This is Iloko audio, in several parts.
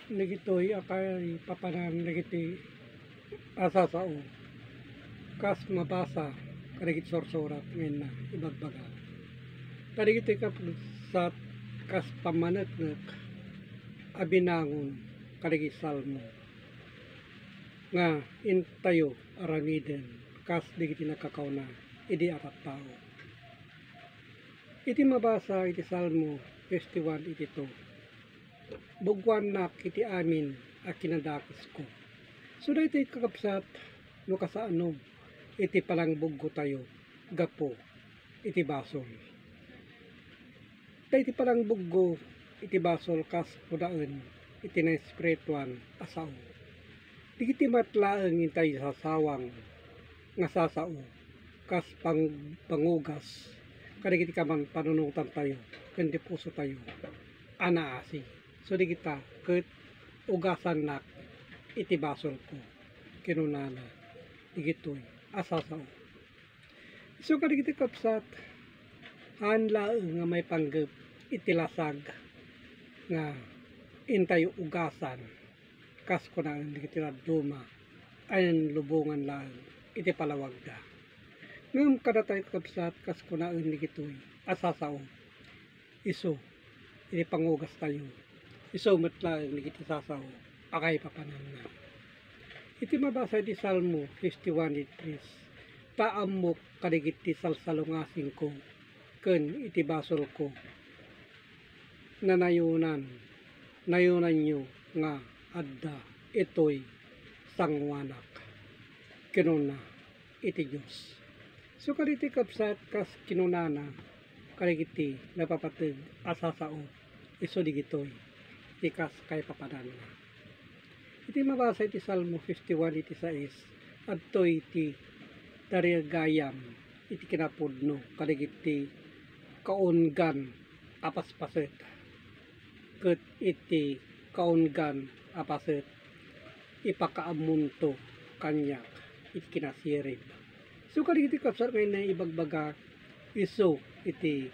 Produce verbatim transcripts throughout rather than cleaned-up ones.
Dagitoy a kaipapanan dagiti a sasao, kas mabasa kadagiti sursurat nga inna ibagbaga. Kadagitoy kabsat kas pammaneknek a binangon kadagiti Salmo nga intayo aramiden kas dagiti nagkakauna idi a tattao. Iti mabasa iti Salmo fifty-one iti two, "Buggoannak iti amin a kinadakesko." So, daytoy, kakabsat, no kasano iti panangbuggotayo gapu iti basol. Ta iti panangbuggo iti basol kas kunaen iti naespirituan a sao. Dagiti met laeng intay sasawang nga sasao kas pang-, pangugas kadagiti kaman panunotantayo ken ti pusotayo a naasi. So, dagita ket ugasannak iti basolko, kinunana dagitoy a sasao. Isu kadagiti kabsat, haan laeng nga maipanggep iti lasag nga intayo ugasan, kas kunaen dagiti dadduma a inlubongan laeng iti palawagda. Ngem kadatayo, kakabsat, kas kunaen dagitoy a sasao, isu iti pangugastayo, isu met laeng dagiti sasao a kaipapananna. Iti mabasa iti Salmo fifty-one iti three, "Ta ammok kadagiti salsalungasingko ken iti basolko, nanayonan, nayonanyo nga adda itoy sanguanak," kinuna iti Dios. So, kadagiti kabsat, kas kinunana kadagiti napapateg a sasao, isu dagitoy ti kas kaipapananna. Iti mabasa iti Salmo fifty-one iti sais, adtoy ti tarigayam iti kinapudno kadagiti kaunggan a paspaset, ket iti kaunggan a paset ipakaammonto kaniak iti kinasirib. So, kadagiti kabsat nga inna ibagbaga, isu iti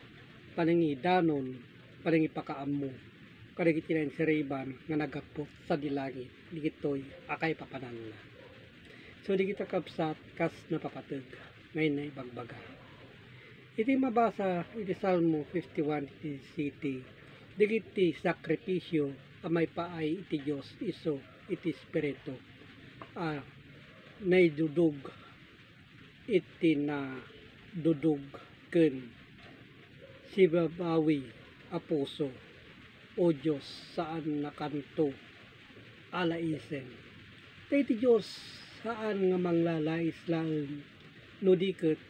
panangidanon, panangipakaammo kadagiti nainsiriban nga naggapu sadi langit, dagitoy a kaipapananna. So, dagita kabsat, kas napapateg nga inna ibagbaga. Iti mabasa iti Salmo fifty-one iti siyete, dagiti sakrifisio a maipaay iti Dios isu iti Espiritu a naidudog iti nadudog ken sibabawi a puso. O Dios, saannakanto a laisen. Ta iti Dios, saan nga manglalais laeng, no di ket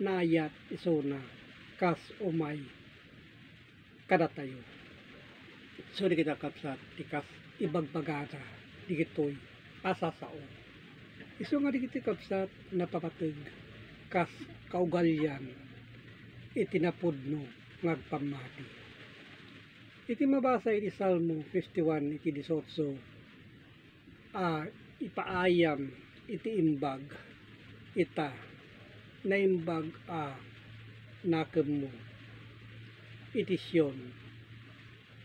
naayat isuna kas umay kadatayo. So, dagita kabsat, ti kas ibagbagana dagitoy a sasao. Isu nga dagiti kabsat, napapateg kas kaugalian iti napudno nga agpammati. Iti mabasa iti Salmo fifty-one iti dieciocho, a ipaayam iti imbag, ita, naimbag a nakemmo iti Sion,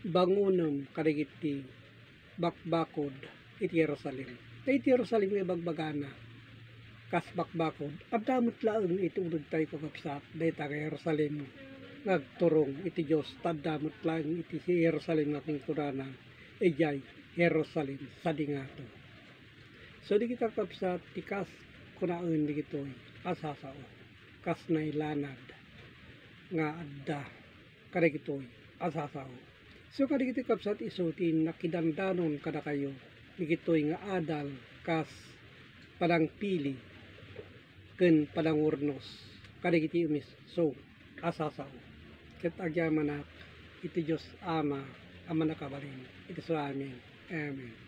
bangonem kadagiti bakbakod iti Jerusalem. Ta iti Jerusalem nga ibagbagana, kas bakbakod, adda met laeng iti unegtayo, kakabsat, dayta nga Jerusalem nga agturong iti Dios, ta adda met laeng iti Jerusalem nga kinkunana, idiay Jerusalem sadi ngato. So, dagita, kakabsat, ti kas kunaen dagitoy a sasao, kas nailanad nga adda kadagitoy a sasao. So, kadagitoy, kabsat, isu ti nakidandanon kadakayo dagitoy nga adal kas panangpili ken panangurnos kadagiti umisu a sasao. Ket agyamanak iti Dios Ama a Mannakabalin iti suamin. Amen.